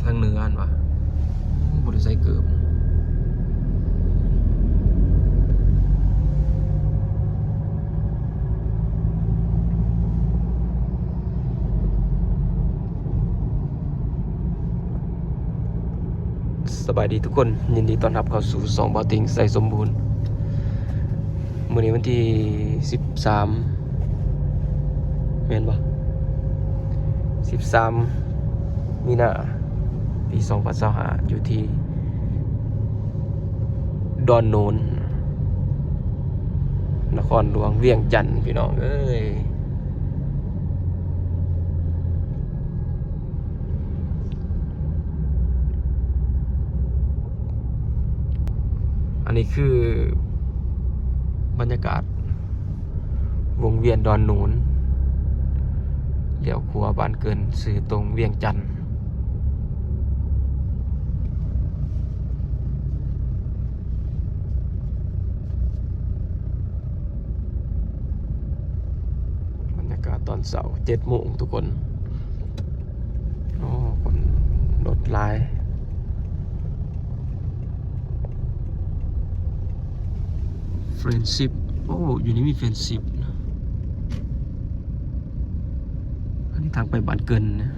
ທາງເໜືອຫັ້ນຫວາ? ໂອ້ ບໍ່ໄດ້ໃສ່ເກີບ. ສະບາຍດີທຸກຄົນ, ຍິນດີຕ້ອນຮັບເຂົ້າສູ່ຊ່ອງບ່າວຕິງ ໄຊສົມບູນ. ມື້ນີ້ວັນທີສິບສາມ ແມ່ນບໍ່? ສິບສາມ ມີນາ ປີສອງພັນຊາວຫ້າ ຢູ່ທີ່ດອນໂນນ ນະຄອນຫຼວງວຽງຈັນ ພີ່ນ້ອງເອີຍ. ອັນນີ້ຄືບັນຍາກາດວົງວຽນດອນໂນນ, ລ້ຽວຂວາບ້ານເກີນ ຊື່ຕົງວຽງຈັນ. ບັນຍາກາດຕອນເຊົ້າ ເຈັດໂມງທຸກຄົນ. ໂອ້ ຄົນລົດຫຼາຍ. ເຟຣນຊິບ ໂອ້ ຢູ່ນີ້ມີເຟຣນຊິບນະ. ອັນນີ້ທາງໄປບ້ານເກີນນະ.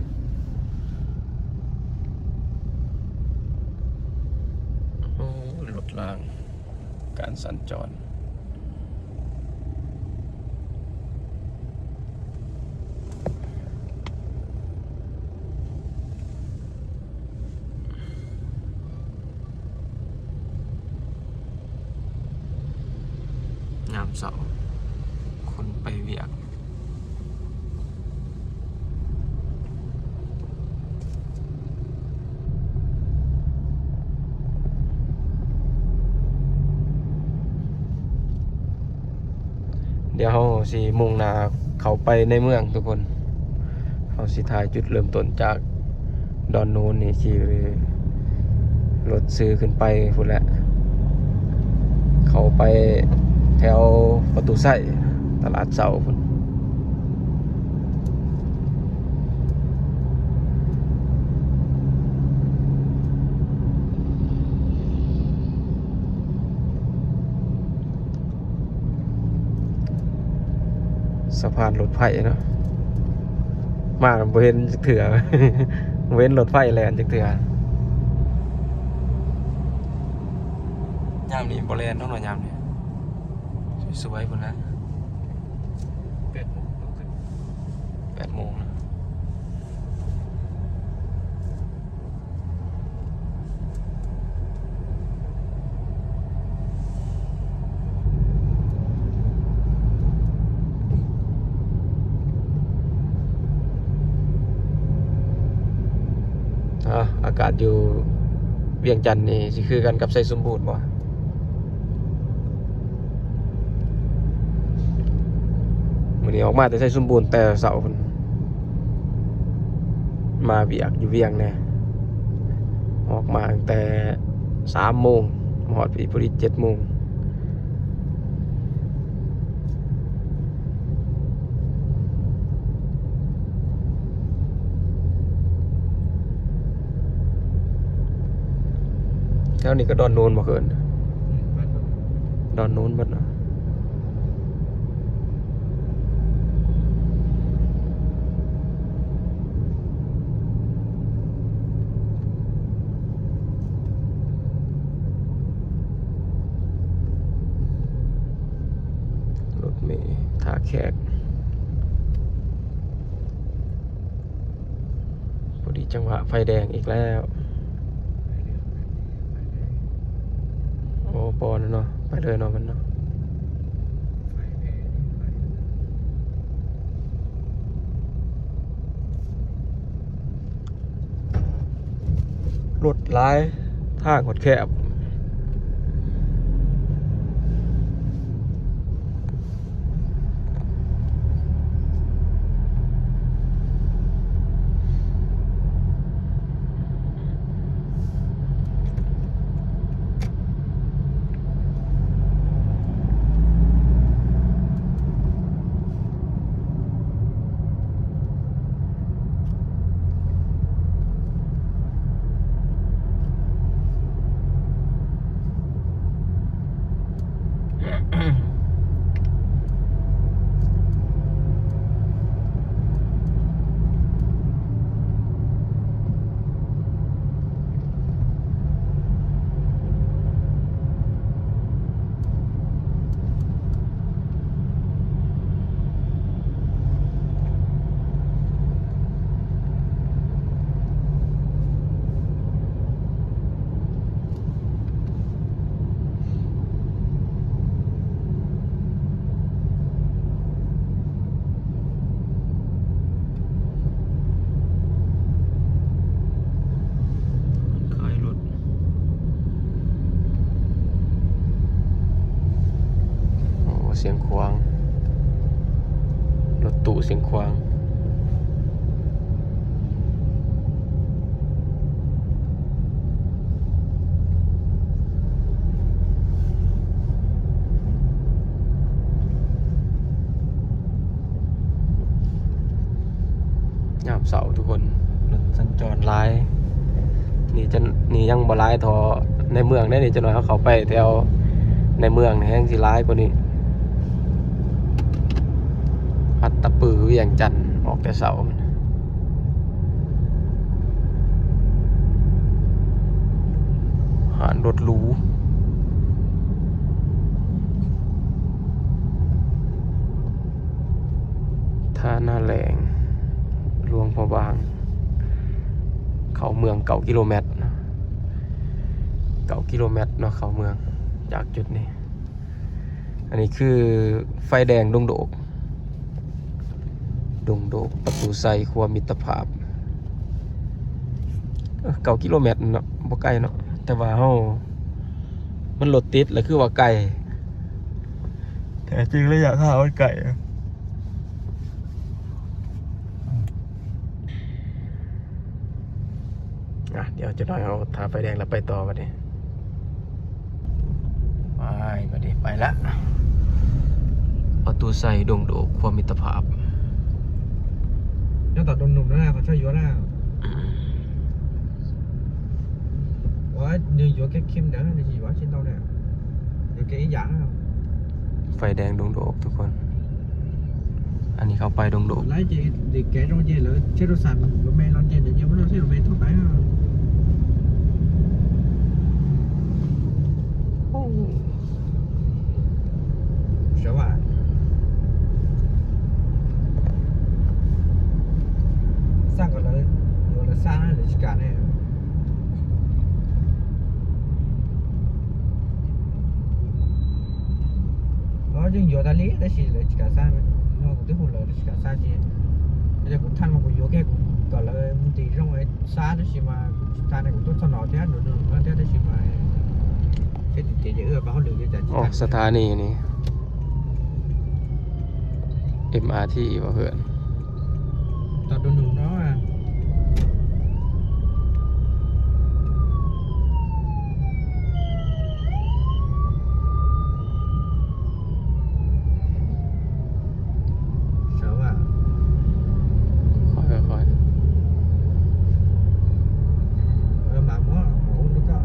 ໂອ້ ລົດລາງ ການສັນຈອນ. ຍາມເຊົ້າ ຄົນໄປວຽກ. ດຽວເຮົາຊິມຸ່ງໜ້າເຂົ້າໄປໃນເມືອງທຸກຄົນ. ເຮົາຊິຖ່າຍຈຸດເລີ່ມຕົ້ນຈາກດອນໂນນນີ້ ຂີ່ລົດຊື່ຂຶ້ນໄປພຸ້ນແຫຼະ, ເຂົ້າໄປແຖວປະຕູໄຊ ຕະຫຼາດເຊົ້າພຸ້ນ. ສະພານລົດໄຟເນາະ ມາບໍ່ເຫັນຈັກເທື່ອ ບໍ່ເຫັນລົດໄຟແລ່ນຈັກເທື່ອ. ຍາມນີ້ບໍ່ແລ່ນດອກເນາະ ຍາມນີ້ ສວຍໆ ພຸ້ນແຫຼະ. ແປດໂມງ ແປດໂມງນະ. ອາ ອາກາດຢູ່ວຽງຈັນນີ້ຊິຄືກັນກັບໄຊສົມບູນບໍ່? ມື້ນີ້ອອກມາແຕ່ໄຊສົມບູນແຕ່ເຊົ້າພຸ້ນ ມາວຽກຢູ່ວຽງແດ່, ອອກມາຕັ້ງແຕ່ສາມໂມງ ມາຮອດພີ້ພໍດີເຈັດໂມງ. ແຖວນີ້ກໍດອນໂນນບໍ່ເກີນ ດອນໂນນເບິດເນາະ. ລົດເມທ່າແຂກ ພໍດີຈັງຫວະໄຟແດງອີກແລ້ວ. ໂອ້ ບໍ່ແລ້ວເນາະ ໄປເລີຍເນາະ ມັນເນາະ. ລົດຫຼາຍ ທາງກໍແຄບ. ເ ຊຽງຂວາງ ລົດຕູ້ຊຽງຂວາງ. ຍາມເຊົ້າທຸກຄົນ ລົດສັນຈອນຫຼາຍ. ນີ້ຈະ ນີ້ຍັງບໍ່ຫຼາຍເທົ່າໃນເມືອງເດ້. ນີ້ຈັກໜ່ອຍເຮົາເຂົ້າໄປແຖວໃນເມືອງນີ້ແຮງຊິຫຼາຍກວ່ານີ້. ອັດຕະປື ວຽງຈັນ ອອກແຕ່ເຊົ້າ. ຮ້ານລົດຫຼູ ທ່ານາແລ້ງ ຫຼວງພະບາງ ເຂົ້າເມືອງເກົ້າກິໂລແມັດເນາະ ເກົ້າກິໂລແມັດເນາະ ເຂົ້າເມືອງຈາກຈຸດນີ້. ອັນນີ້ຄືໄຟແດງດົງໂດກ ດົງໂດກ ປະຕູໄຊ ຂົວມິດຕະພາບ ເອີ ເກົ້າກິໂລແມັດເນາະ ບໍ່ໄກເນາະ ແຕ່ວ່າເຮົາ ມັນລົດຕິດ ແລ້ວຄືວ່າໄກ ແທ້ຈິງໄລຍະທາງມັນໄກ. ອ່ະ ດຽວຈັກໜ້ອຍເຮົາຖ້າໄຟແດງແລ້ວໄປຕໍ່ບັດນີ້. ໄປ ບັດນີ້ໄປລະ ປະຕູໄຊ ດົງໂດກ ຂົວມິດຕະພາບ. ເຈົ້າຕອນໜຸ່ມໆນັ້ນນະ ເຂົາເຈົ້າຢູ່ນະ ໂອ້ຍ ເຂົາເຈົ້າຢູ່ແກ່ເຄັມເດີ ເຂົາເຈົ້າຢູ່ວ່າຊິເອົາແລ້ວ ຢູ່ແກ່ອີ່ຫຍັງ. ໄຟແດງດົງໂດກທຸກຄົນ. ອັນນີ້ເຂົ້າໄປດົງໂດກ. ລາຍເຈ ເດັກແກະໂຮງເຈນ ແລ້ວເຊັດໂທລະສັບ ບໍ່ແມ່ນລອນເຈນ ເດ ບໍ່ລອນເຈນ ໄປທົ່ວໄປ. ໂອ້ ສະຫວາດ ສ້າງກັນເລີຍ ຢູ່ລະຊາດ ລາຊະການແນ່. ອໍ ຈຶ່ງຢູ່ຕາລີ ແຕ່ຊິເລີຍ ລາຊະການຊາດ ເນາະ ກູຖືກຮູ້ເລີຍ ລາຊະການຊາດ ຈີ ແຕ່ກູທັນມາ ກູຢູ່ແຄ່ ກູກໍເລີຍ ມັນຕີຊ່ອງໄອ້ຊາດ ຊິມາ ທ່ານ ກູຕົວສະໜອແທ້ ໂດນ ໂດນ ແທ້ ຊິມາ ເຮັດຕິເຈເອື້ອ ປາເຮົາເຫຼືອຈາກ ອໍ ສະຖານີນີ້ ເອັມອາທີ ບໍ່ເພື່ອນ? ຕອນໜຸ່ມໆເນາະ ສະຫວາດ ຄ່ອຍໆ ເອີ ມາໝໍ ໝໍ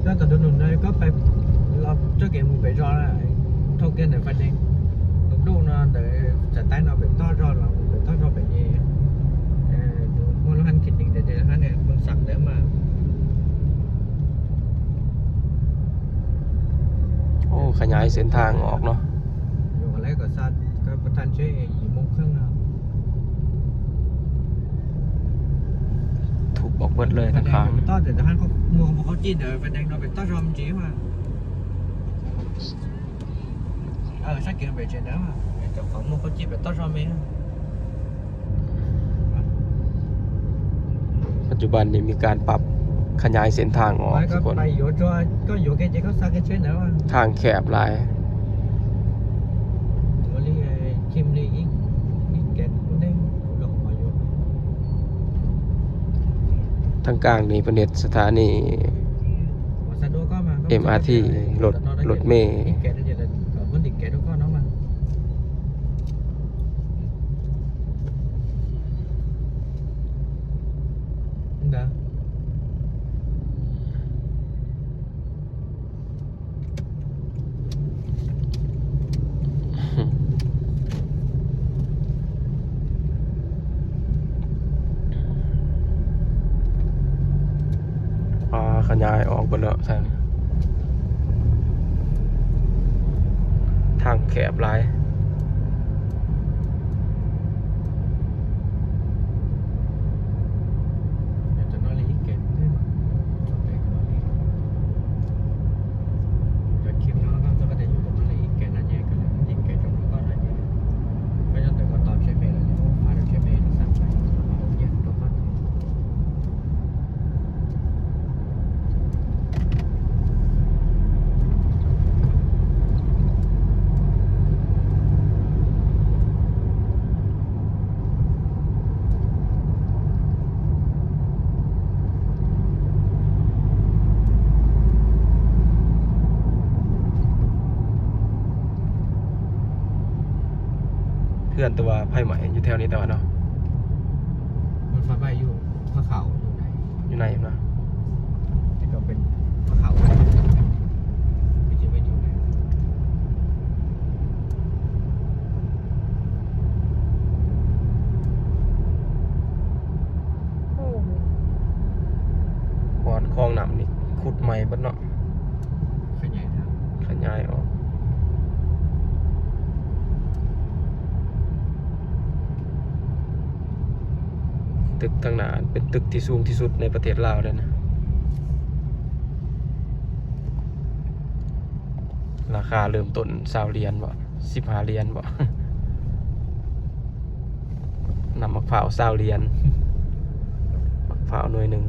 Đó, tao đuổi nụ nơi có phải lo cho kẻ mù bể gió là thâu kia để phải đen. Tao đu nó để trả tay nó phải to gió là phải to gió phải nhẹ. Mua nó hăn kịch định để để hăn này, con sặc để mà. ໂອ້ ຂະຫຍາຍເສັ້ນທາງອອກເນາະ. ຢູ່ກັນແລ້ວກໍຊາດ ກໍບໍ່ທັນເຊ ອີກໂມງເຄິ່ງແລ້ວ. ທຸບອອກເບິດເລີຍທາງຂ້າງ. ຕອນແຕ່ທະຫານກໍໝວກຂອງເຂົາຈີນເດີ ໄຟແດງເນາະ ໄປຕໍ່ຊ່ອມຈີວ່າ ເອີ ສັງເກດໄປເຈນເດີ ເຈົ້າຂອງໝວກເຂົາຈີນໄປຕໍ່ຊ່ອມເອງ. ປັດຈຸບັນນີ້ມີການປັບຂະຫຍາຍເສັ້ນທາງອອກ ໄປກໍ ທຸກຄົນ ໄປຢູ່ຕົວ ກໍຢູ່ແກ່ເຈເຂົາສັກເຮັດເຊັ່ນໃດວ່າ ທາງແຄບຫຼາຍ. ໂອລີ ໄອ້ຄິມລີ ອີກ ອີກແກັດພຸ້ນເດ້ ລົງມາຢູ່ ທາງກາງນີ້ເພິ່ນເຮັດສະຖານີ ເອັມອາທີ ລົດ ລົດເມ. ອ່າ ຂະຫຍາຍອອກເບິດແລ້ວ ທາງແຄບຫຼາຍ. ເ ແຕ່ວ່າໄຟໄໝ້ຢູ່ແຖວນີ້ແຕ່ວ່າເນາະ ມັນໄຟໄໝ້ຢູ່ພະເຂົາ ຢູ່ໃນ ຢູ່ໃນນະ ແຕ່ກໍເປັນພະເຂົາ ໄປເກັບໄວ້ຢູ່ໃນ ໂອ້ໂຫ ບ່ອນຄອງນ້ຳນີ້ຂຸດໃໝ່ເບິດເນາະ ຂະຫຍາຍທາງ ຂະຫຍາຍອອກ ຕຶກທາງໜ້າເປັນຕຶກທີ່ສູງທີ່ສຸດໃນປະເທດລາວເລີຍນະ ລາຄາເລີ່ມຕົ້ນຊາວຫຼຽນບໍ ສິບຫ້າຫຼຽນບໍ ນ້ຳໝາກພ້າວຊາວຫຼຽນ ໝາກພ້າວໜ່ວຍໜຶ່ງ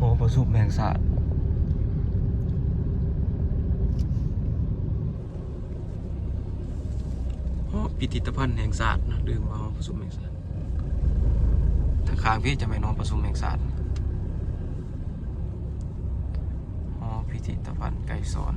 ຫໍປະຊຸມແຫ່ງຊາດ ຫໍພິພິທະພັນແຫ່ງຊາດນະ ລືມວ່າຫໍປະຊຸມແຫ່ງຊາດ ທາງຂ້າງພີ້ຈະແມ່ນຫໍປະຊຸມແຫ່ງຊາດ ຫໍພິພິທະພັນໄກສອນ.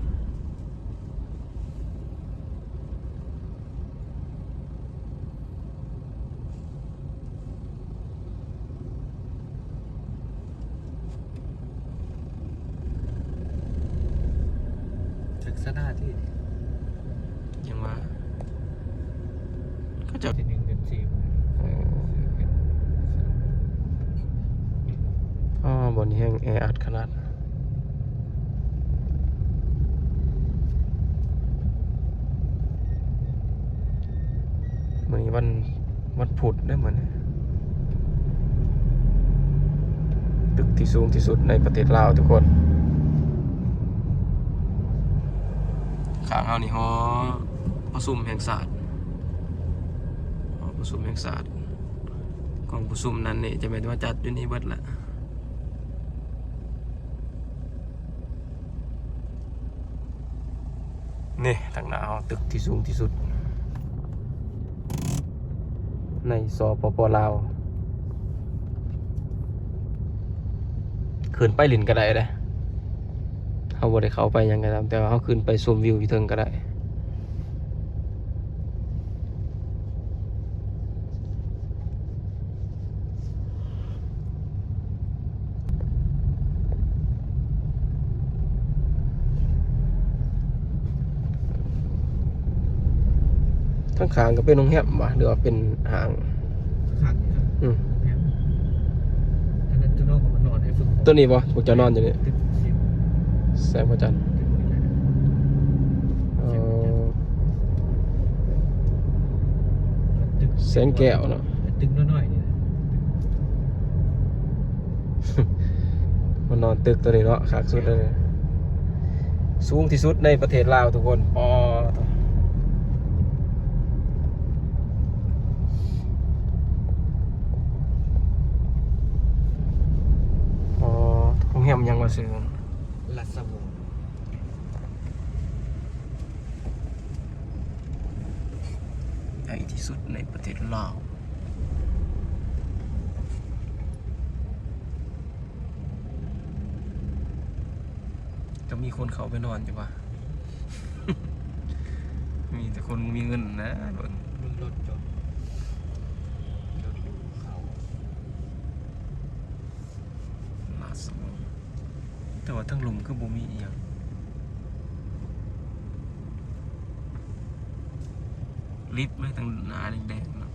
ສຶກສະໜ້າທີ່ ຍັງວ່າ ເຂົາເຈົ້າ ທີ່ໜຶ່ງເດືອນສີ່ ເອີ ອໍ ບ່ອນນີ້ແຮ່ງແອອັດຂະໜາດ. ມື້ນີ້ວັນ ວັນພຸດເດ້ມື້ນີ້ ຕຶກທີ່ສູງທີ່ສຸດໃນປະເທດລາວທຸກຄົນ ຂ້າງເຮົານີ້ຫໍປະຊຸມແຫ່ງຊາດ ຫໍປະຊຸມແຫ່ງຊາດ ກອງປະຊຸມນັ້ນນີ້ຈະແມ່ນວ່າຈັດຢູ່ນີ້ເບິດລະ. ນີ້ທາງໜ້າເຮົາຕຶກທີ່ສູງທີ່ສຸດໃນ ສປປ ລາວ ຂຶ້ນໄປຫຼິ້ນກໍໄດ້ເດ້ ເຮົາບໍ່ໄດ້ເຂົ້າໄປຫຍັງກໍຕາມ ແຕ່ວ່າເຮົາຂຶ້ນໄປຊົມວິວຢູ່ເທິງກໍໄດ້. ທາງຂ້າງກໍເປັນໂຮງແຮມຫວາ ຫຼືວ່າເປັນຫ້າງ? ຂ້າງນີ້ນະ ອືມ ໂຮງແຮມ ອັນນັ້ນເຈົ້ານອນກໍມານອນໃຫ້ຝຶກ ຕົວນີ້ບໍ່? ພວກເຈົ້ານອນຢູ່ນີ້ ຕຶກສິບ ແສງພະຈັນ ຕຶກນີ້ແຫຼະ ອໍ ແສງພະຈັນ ແສງແກ້ວເນາະ ຕຶກນ້ອຍໆນີ້ແຫຼະ ມານອນຕຶກຕົວນີ້ເນາະ ຄັກສຸດເລີຍ ສູງທີ່ສຸດໃນປະເທດລາວທຸກຄົນ ອໍ ອໍ ໂຮງແຮມຫຍັງວ່າຊື່ ລາຊະວົງ ໃຫຍ່ທີ່ສຸດໃນປະເທດລາວ ກໍມີຄົນເຂົ້າໄປນອນຢູ່ວ່າ ມີແຕ່ຄົນມີເງິນນະ ເບິ່ງ ເບິ່ງລົດຈອດ ລົດເຂົ້າ ລາຊະວົງ ແຕ່ວ່າທາງລຸ່ມຄືບໍ່ມີອີ່ຫຍັງ ລິບໄວ້ທາງໜ້າແດງໆເນາະ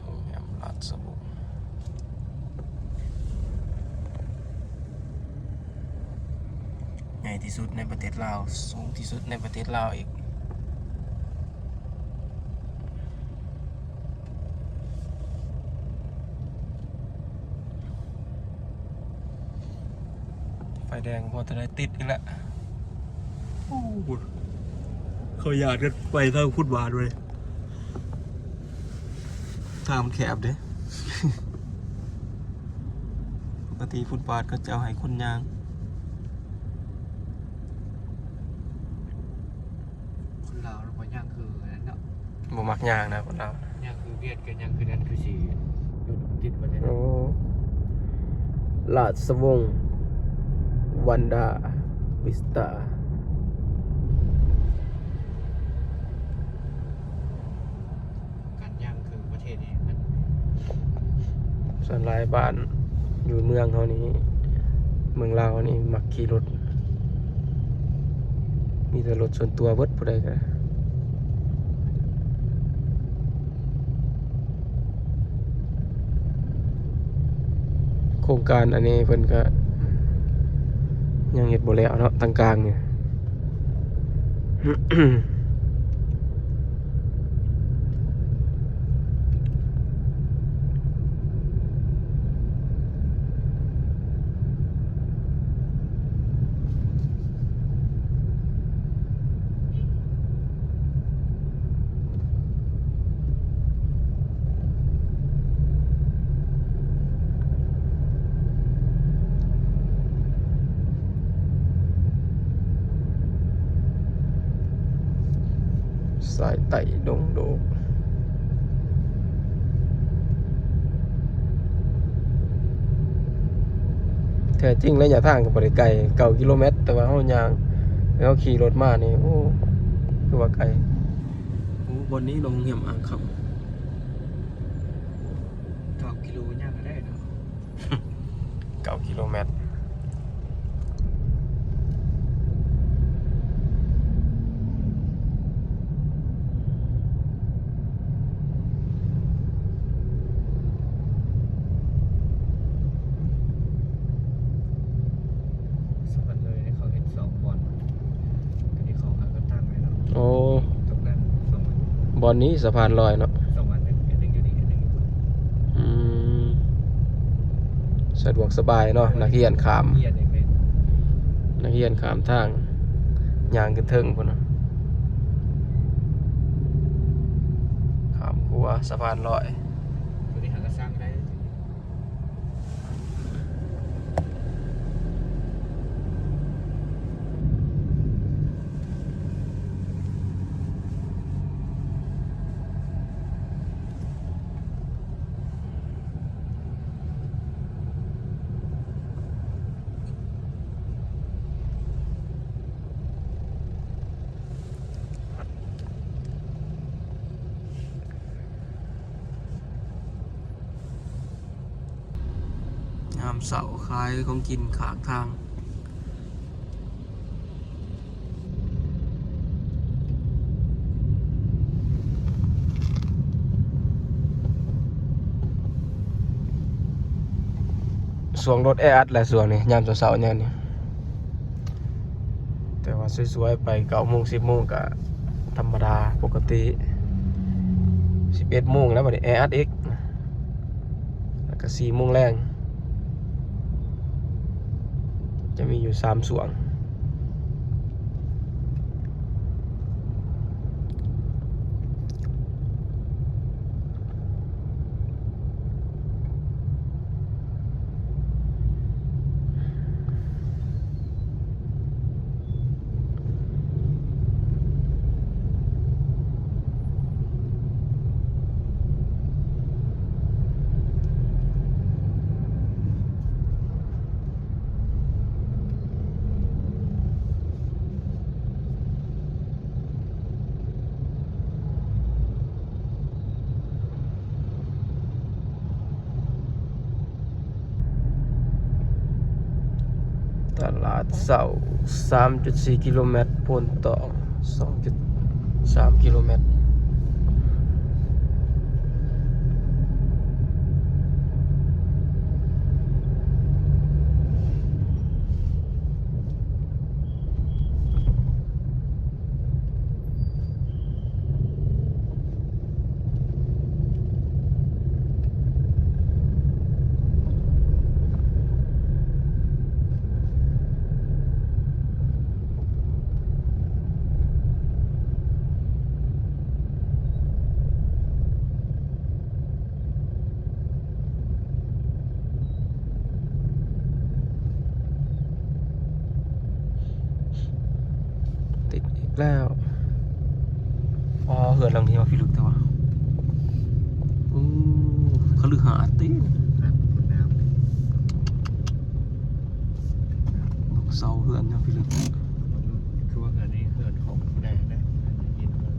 ໂຮງແຮມລາຊະວົງ ໃຫຍ່ທີ່ສຸດໃນປະເທດລາວ ສູງທີ່ສຸດໃນປະເທດລາວອີກ ໄຟແດງພໍແຕ່ໄດ້ຕິດອີກແລ້ວ ໂອ້ ເຂົາຢາດກັນໄປທາງພຸດບາດເວີຍ ທາງມັນແຄບເດ້. ກະຕິຟຸດບາດເຂົາເຈົ້າໃຫ້ຄົນຍ່າງ. ຄົນລາວເນາະ ບໍ່ຍ່າງຄືອັນນັ້ນເນາະ ບໍ່ມັກຍ່າງນະຄົນລາວ. ຍ່າງຄືວຽດ ກໍຍ່າງຄືນັ້ນ ຄືຊິລົດຕິດປະເດ. ໂອ້ ລາຊະວົງວັນດາວິສຕາ. ການຍ່າງຄືປະເທດນີ້ມັນ ສ່ວນຫຼາຍບ້ານຢູ່ເມືອງເຮົານີ້ ເມືອງລາວເຮົານີ້ມັກຂີ່ລົດ ມີແຕ່ລົດສ່ວນຕົວເບິດ ຜູ້ໃດກໍ. ໂຄງການອັນນີ້ເພິ່ນກະຍັງເຮັດບໍ່ແລ້ວເນາະ ທາງກາງນີ້. ສາຍໃຕ້ດົງໂດກ. ແທ້ຈິງໄລຍະທາງກໍບໍ່ໄດ້ໄກ ເກົ້າກິໂລແມັດ ແຕ່ວ່າເຮົາຍ່າງ ເຮົາຂີ່ລົດມານີ້ ໂອ້ ຄືວ່າໄກ. ໂອ້ ບ່ອນນີ້ໂຮງແຮມອ່າງຄຳ ເກົ້າກິໂລ ຍ່າງກໍໄດ້ເນາະ. ເກົ້າກິໂລແມັດ. ສະພານເລີຍເດ້ ເຂົາເຮັດສອງບ່ອນ ອັນນີ້ເຂົາຫາກໍຕັ້ງໄວ້ເນາະ. ໂອ້ ຕົກນັ້ນສອງ ບ່ອນນີ້ສະພານລອຍເນາະ ສອງອັນ ອັນໜຶ່ງຢູ່ນີ້ ອັນໜຶ່ງຢູ່ພຸ້ນ. ອືມ ສະດວກສະບາຍເນາະ ນັກຮຽນຂ້າມ ນັກຮຽນນີ້ແມ່ນ ນັກຮຽນຂ້າມທາງ ຍ່າງຂຶ້ນເທິງພຸ້ນນະ ຂ້າມຂົວສະພານລອຍ. ຕົວນີ້ຫາກໍສ້າງໄດ້. ຍາມເຊົ້າຂາຍຂອງກິນຂ້າງທາງ. ຊ່ວງລົດແອອັດແຫຼະຊ່ວງນີ້ ຍາມເຊົ້າໆ ຍາມນີ້. ແຕ່ວ່າສວຍໆ ໄປເກົ້າໂມງ ສິບໂມງ ກະທຳມະດາປົກກະຕິ. ສິບເອັດໂມງແລ້ວ ບາດນີ້ແອອັດອີກ ແລ້ວກະສີ່ໂມງແລງ ຈະມີຢູ່ສາມຊ່ວງ. ຕະຫຼາດເຊົ້າ ສາມຈຸດສີ່ກິໂລແມັດ ໂພນຕອງ ສອງຈຸດສາມກິໂລແມັດ. ແລ້ວ ອໍ ເຮືອນຫຼັງນີ້ວ່າພິລຶກແທ້ວ່າ. ໂອ້ ຄະລືຫາດຕິ ເສົາເຮືອນຍັງພິລຶກ. ຄືວ່າເຮືອນນີ້ເຮືອນຂອງຜູ້ໃດນະ? ໄດ້ຍິນວ່າ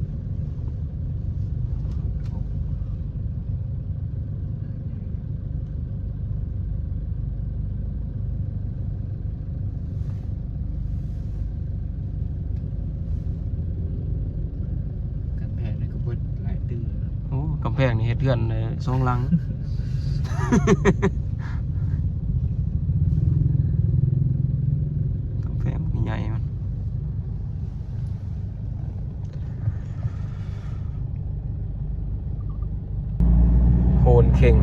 ກຳແພງນີ້ກໍເບິດຫຼາຍຕື້ເນາະ. ໂອ້ ກຳແພງນີ້ເຮັດເຮືອນໄດ້ສອງຫຼັງ. ກຳແພງໃຫຍ່ມັນ. ໂພນເຄັ່ງ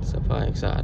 ສະພາແຫ່ງຊາດ.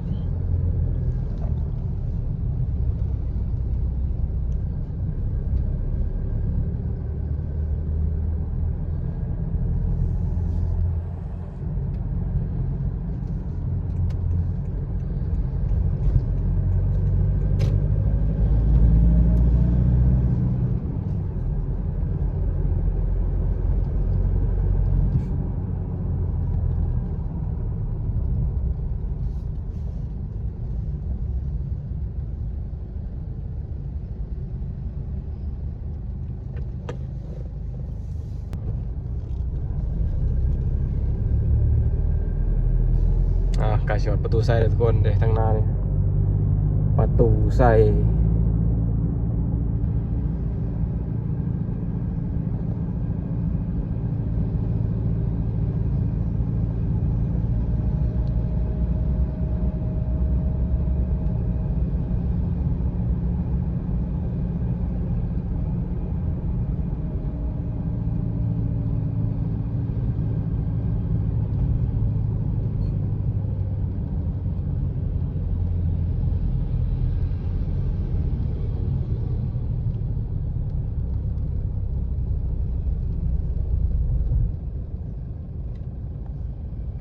ອ່າ ໃກ້ຊິຮອດປະຕູໄຊແລ້ວທຸກຄົນເດ້ ທາງໜ້ານີ້ ປະຕູໄຊ.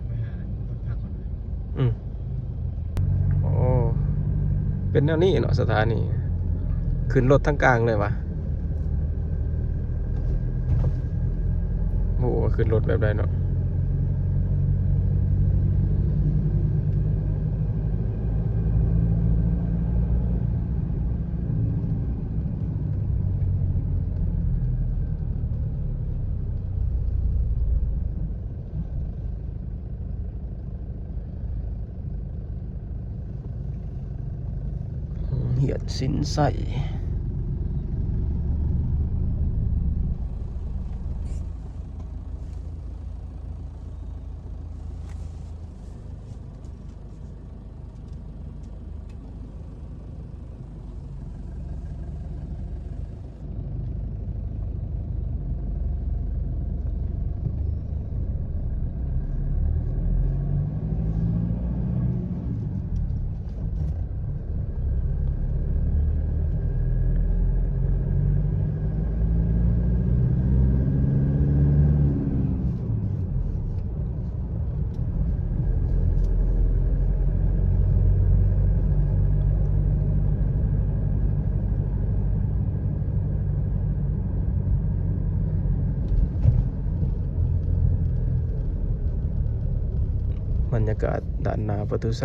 ໄປຫາຄົນພັກກ່ອນ. ອືມ ໂອ້ ເປັນແນວນີ້ເນາະ ສະຖານີ ຂຶ້ນລົດທາງກາງເລີຍຫວາ? ບໍ່ຮູ້ວ່າຂຶ້ນລົດແບບໃດເນາະ. ໂຮງຮຽນສິນໄຊ. ບັນຍາກາດດ້ານໜ້າປະຕູໄຊ.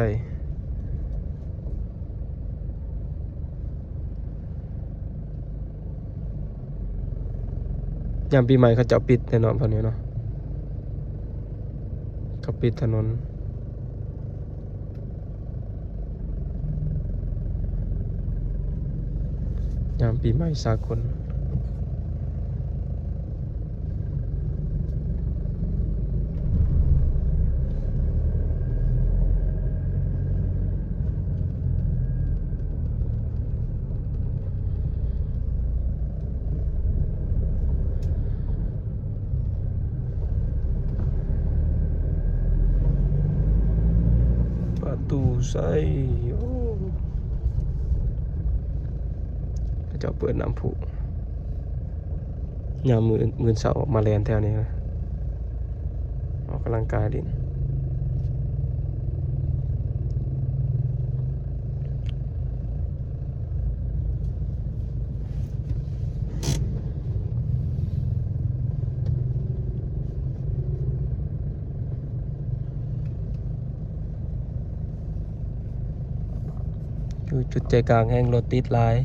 ຍາມປີໃໝ່ເຂົາເຈົ້າປິດແນ່ນອນພວກນີ້ເນາະ ເຂົາປິດຖະໜົນ ຍາມປີໃໝ່ສາກົນ. ປະຕູໄຊ ໂອ້ ເຂົາເຈົ້າເປີດນ້ຳພຸ. ຍາມມື້ ມື້ເຊົ້າອອກມາແລ່ນແຖວນີ້ນະ ອອກກຳລັງກາຍຫຼິ້ນ. ຢູ່ຈຸດໃຈກາງແຫ່ງລົດຕິດຫຼາຍ.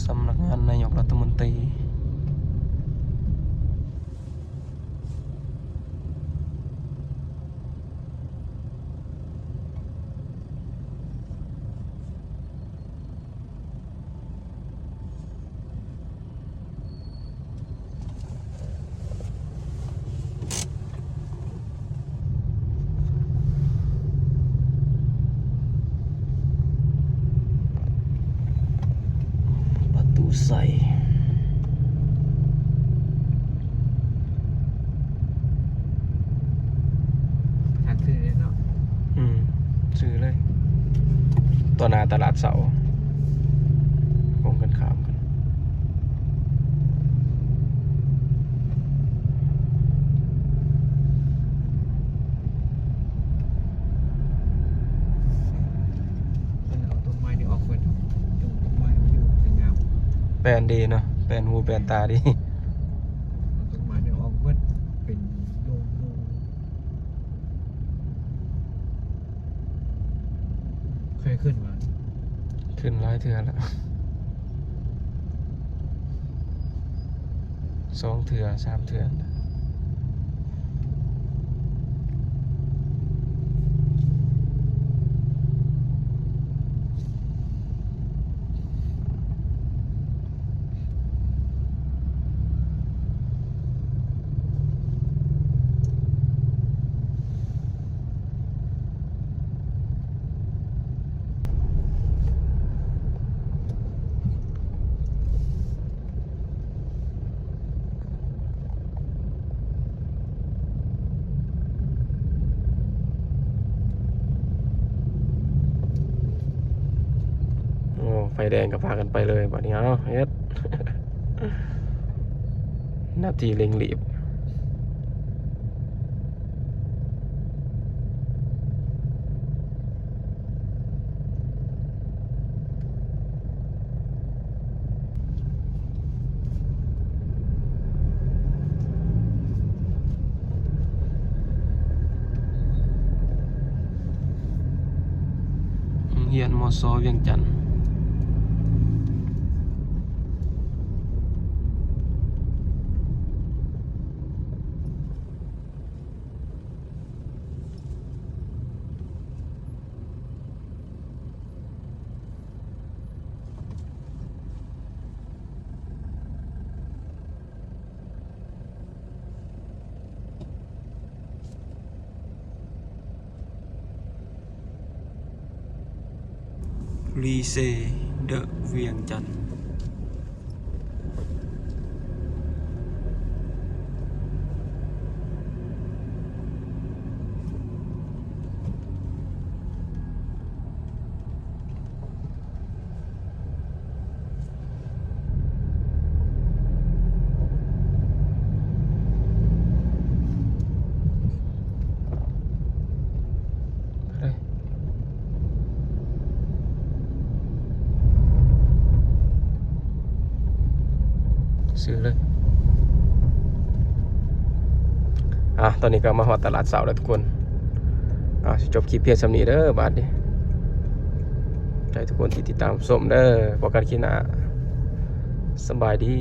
ສຳນັກງານນາຍົກລັດຖະມົນຕີ. ປະຕູໄຊ ທາງຊື່ເນາະ. ອືມ ຊື່ເລີຍ ຕໍ່ໜ້າຕະຫຼາດເຊົ້າ ກົງກັນຂ້າມກັນ. ເອີ ເອົາຕົ້ນໄມ້ນີ້ອອກເບິດ ຕົ້ນໄມ້ມັນຢູ່ ມັນຈະງາມ ແປນດີເນາະ ແປນຫູແປນຕາດີ. ເອົາຕົ້ນໄມ້ນີ້ອອກເບິດ ເປັນໂລ່ງໆ. ເຄີຍຂຶ້ນມາ ຂຶ້ນຫຼາຍເທື່ອແລ້ວ ສອງເທື່ອ ສາມເທື່ອ. ໂອ້ ໄຟແດງກໍພາກັນໄປເລີຍ ບາດນີ້ເອົາເຮັດ ໜ້າທີ່ເລັ່ງລີບ. ໂຮງຮຽນ ມສ ວຽງຈັນ. ລີເຊ ເດີ ວຽງຈັນ. ຊື້ເລີຍ. ອ່ະ ຕອນນີ້ກໍມາຮອດຕະຫຼາດເຊົ້າແລ້ວທຸກຄົນ. ອ່ະ ຊິຈົບຄລິບພຽງສ່ຳນີ້ເດີບາດນີ້. ໃຈທຸກຄົນທີ່ຕິດຕາມຊົມເດີ. ພົບກັນຄລິບໜ້າ. ສະບາຍດີ.